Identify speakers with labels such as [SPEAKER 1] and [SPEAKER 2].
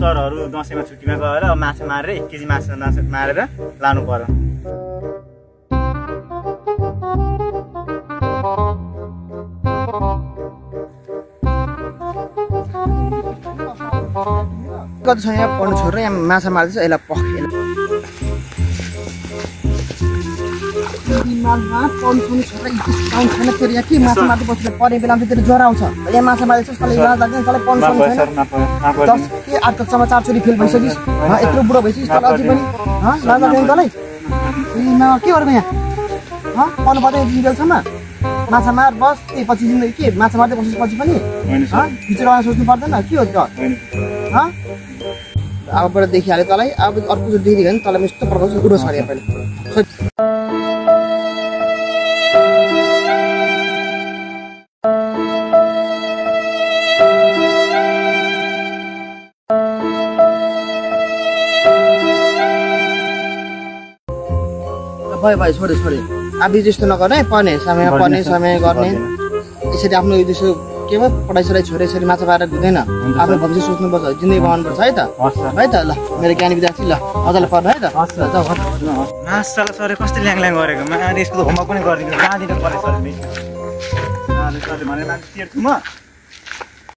[SPEAKER 1] सरहरू दसैँमा छुट्टीमा गएर माछा मारेर 1 केजी माछा मारेर लानु पर्यो।
[SPEAKER 2] कति छ यहाँ पढ्नु छोडेर यहाँ माछा मार्दैछ यसलाई पखेल पढ्नु छोडेर काम छैन फेरि यहाँ के माछा मार्दै बसेर पढ्ने बेलामा चाहिँ तेरो ज्वरो आउँछ यहाँ माछा मार्दैछ तँलाई लाज लाग्दैन तँलाई पढ्नु छैन 8 कक्षामा 4 चोटि फेल भइसकिस् यत्रो बुढो भइसकिस् तँलाई अझै पनि लाज लाग्दैन तँलाई के गरेको यहाँ पढ्नु पर्दैन डिजिटलसम्म माछा मार बस पछि जिन्दगी के माछा मार्दै बसेपछि पनि फ्युचरमा सोच्नु पर्दैन के हो त अबबाट देखिहाल्यो तँलाई अब अर्को चोटि देखिदियो भने तँलाई यस्तो प्रकारको उडो छ यहाँ पहिले भाइ छोडे आबी जस्तो नगर्ने पढ्ने समय गर्ने यसरी आफ्नो जस्तो के भयो पढाइ छोडे यसरी माछा मारेर हुँदैन आफ्नो भविष्य सोच्नुपर्छ जिन्दगी बनाउनुपर्छ है त ल मेरो ज्ञानी विद्यार्थी ल अझले पढ्नु है त
[SPEAKER 1] माछा सर कस्तो ल्याङ गरेको यसको होमवर्क पनि गरिदिनु जाँदिन परे सर भने मान्छे